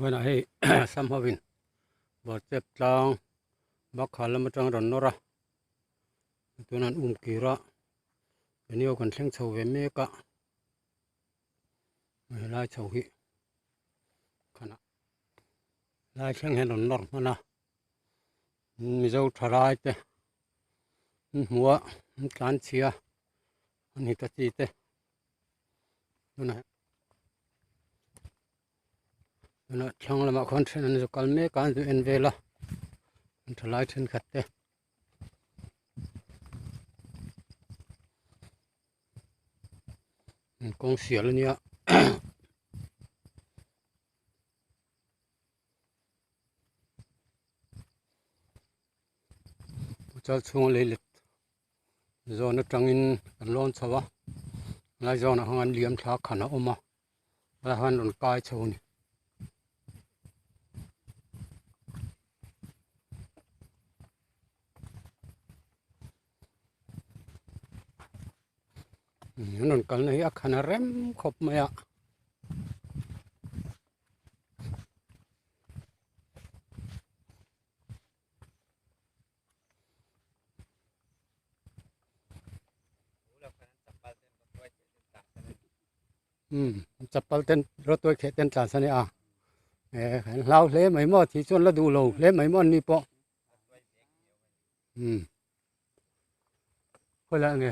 Vawiinah hei sam hovin bawrchep tlang bakha lam atang rawn nawr a tunah an um kir a keini ho kan thleng chho ve mek a helai chho hi khanah lai thleng hian rawn nawr hman a mizo thalai te an hmu a an tlan chhia an hit a chi te. Tunah tunah thlang lamah khuan then an zu kal mek a an zu en vel a an thalai thenkhat te. An kawng sial ania chal chhunga lei let Zawn atangin kan lawn chho a lai zawnah khan liam thla khan a awm a helaiah hian rawn kai chho a ni. An rawn kalna hi a khan a rem khawp mai a. Um chapal ten rawtuai kheh ten tlan san a eh an hlau hle mai maw tih chuan la duh lo hle mai maw an ni pawh um khawilai nge.